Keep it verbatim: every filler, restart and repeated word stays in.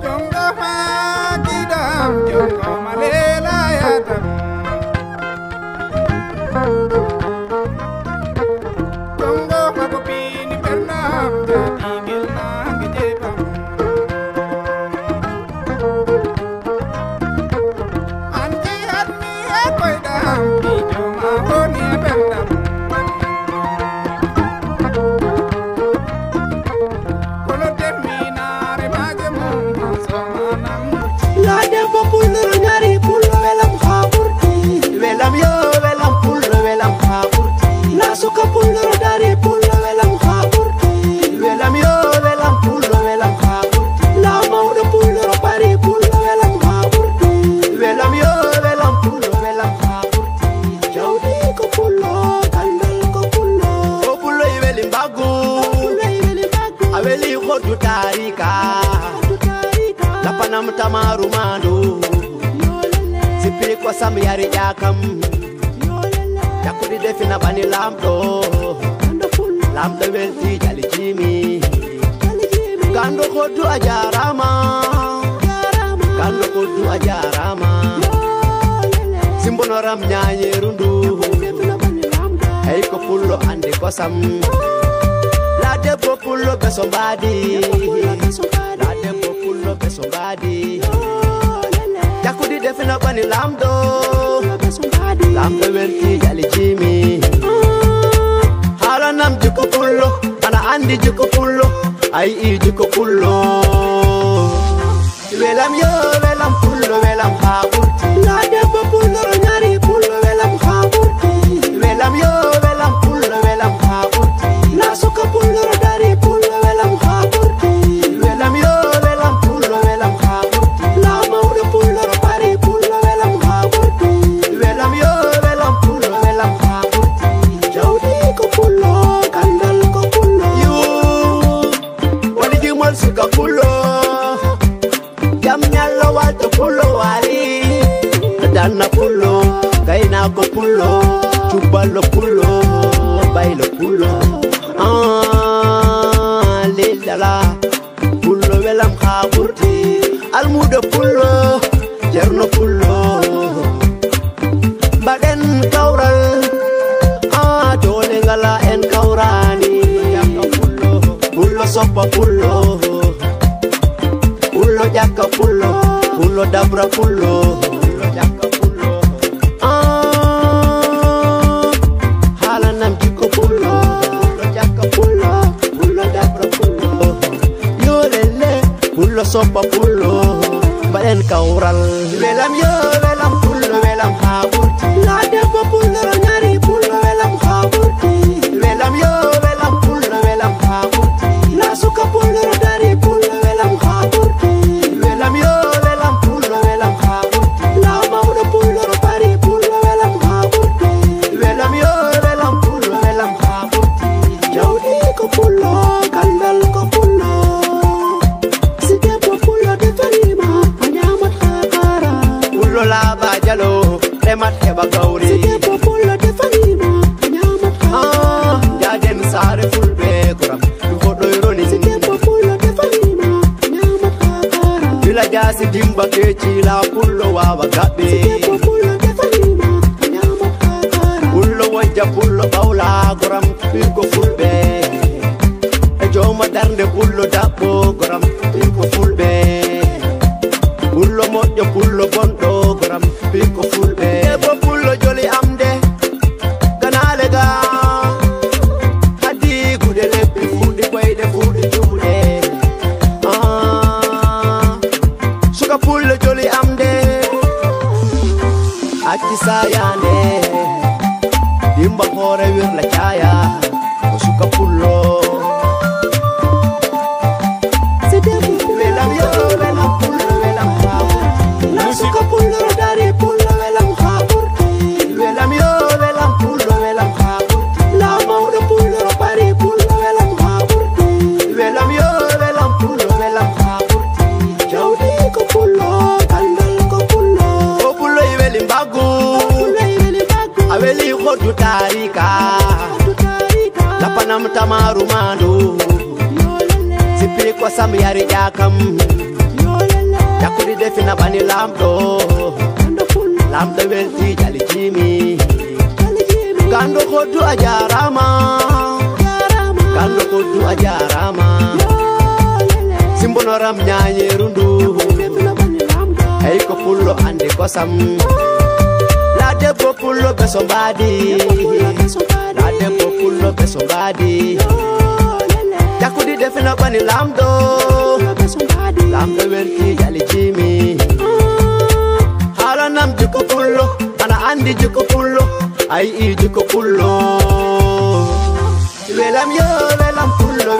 Jongo ma giɗam, jongo ma leela yadam. Jongo ma ko pini bernam, jadi gel nangi jebam. An jeeyaɗmi e koyɗam, miijo ma woni e ɓerdam. Kono terminaare maaje mum, somanam. La debbo pullo ñaari pullo welam haa ɓurti. Welam yo, welam pullo, welam haa ɓurti. La suka pullo dari pullo welam haa ɓurti. Welam yo, welam pullo, welam haa ɓurti. La mawɗo pullo ɓari pullo welam haa ɓurti. Welam yo, welam pullo, welam haa ɓurti. Jawdi ko pullo, gandal ko pullo. O pullo i weli mbaggu. O pullo i weli mbaggu. A weli hoddu taarika. Hoddu taarika. Lapanam tamaru mandu. Yo lele. Sippi ko sam yari ƴakam. Yo lele. Cakkudi defina bani lamɗo. Gando pullo. Lamɗo welti jali jimi. Jali jimi. Gando hoddu a jarama. Jarama. Gando hoddu a jarama. Yo lele. Simbonoram ñañeru ndu. Hey ko pullo andi kosam. La debbo pullo beso mbadi. La debbo pullo beso mbadi. Cakkudi defina bani lamɗo. Lamɗo welti jali jimi. Haala nam jikko pullo, ana andi jikko pullo. Ay i jikko pullo. Welam yo, welam pullo, welam haa ɓurti. La debbo pullo, ñaari pullo, welam haa ɓurti. Welam yo, welam pullo, welam haa ɓurti. La suka pullo, dari pullo, welam haa ɓurti. Welam yo, welam pullo, welam haa ɓurti. La mawɗo pullo, ɓari pullo, welam haa ɓurti. Welam yo, welam pullo, welam haa ɓurti. Jawdi ko pullo, gandal ko pullo. Yo, woni jimol suka pullo. Jam Ñallo walto pullo wali. Danna pullo, gaynako pullo, cuballo pullo, baylo pullo. Ah, lillala. Pullo welam haa ɓurti. Almudo pullo, cerno pullo. Mbaɗen kawral, ah, doole ngala en kawrani. Pullo soppa pullo. Pullo ƴakka pullo, pullo dabra pullo. Ah, haalanam jikko pullo, pullo ƴakka pullo, pullo dabra pullo. Yo lelle, pullo soppa pullo, mbaɗen kawral. Welam yo, welam pullo, welam haa ɓurti. La debbo pullo, ñaari pullo, welam haa ɓurti. Welam yo, welam pullo, welam haa ɓurti. La suka pullo, dari pullo, welam haa ɓurti. Welam yo, welam pullo, welam haa ɓurti. La mawɗo pullo, ɓari pullo, welam haa ɓurti. Welam yo, welam pullo, welam haa ɓurti. Jawdi ko pullo, gandal ko pullo. Si debbo pullo defaniima, a ñaamat haa kaara. Pullo laaɓa jalo, remat heɓa gawri. Si debbo pullo defaniima, a ñaamat haa kaara. Ah, jaaden saare fulɓe, koram ɗum ko ɗoyroni. Si debbo pullo defaniima, a ñaamat haa kaara. Bila jaasi dimba keeci, la pullo waawa gaɓɓe. Si debbo pullo defaniima, a ñaamat haa kaara. Pullo wojja, pullo ɓawla, koram ɓiɗɗo fulɓe. E jooma darnde pullo daɓɓo, goram ɓiɗɗo fulɓe. Pullo moƴƴo, pullo bonɗo, goram ɓiɗɗo fulɓe. Debbo pullo joli am de, ganaale ga. Haddi gude leppi fuuɗi koyɗe fuuɗi juuɗe. Ah, suka pullo joli am de. Acci sayande, dimba hoore wirla caya, ko suka pullo. Welam yo, welam pullo, welam hawa. Na suka pullo, dari pullo, welam hawa. Welam yo, welam pullo, welam hawa. La mawɗo pullo, bari pullo, welam hawa. Welam yo, welam pullo, welam hawa. Jawdi ko pullo, gandal ko pullo. O pullo e weli mbaggu. O pullo e weli mbaggu. A A weli hoddu taarika, lapanam tamaru mandu. Sipi ko sam yari ƴakam. Ƴakkuɗi defina ɓani lamɗo. Lamɗo welti jali jimi. Gando hoddu a jarama. Gando hoddu a jarama. Simbonoram ñañeru ndu. Hey ko pullo ande kosam. La debbo pullo beso mbadi. La debbo pullo beso mbadi. Ƴakkuɗi defina ɓani lamɗo. Lamɗo welti jali jimi. Halanam jikko pullo, ana andi jikko pullo. Ay i jikko pullo. Welam yo, welam pullo.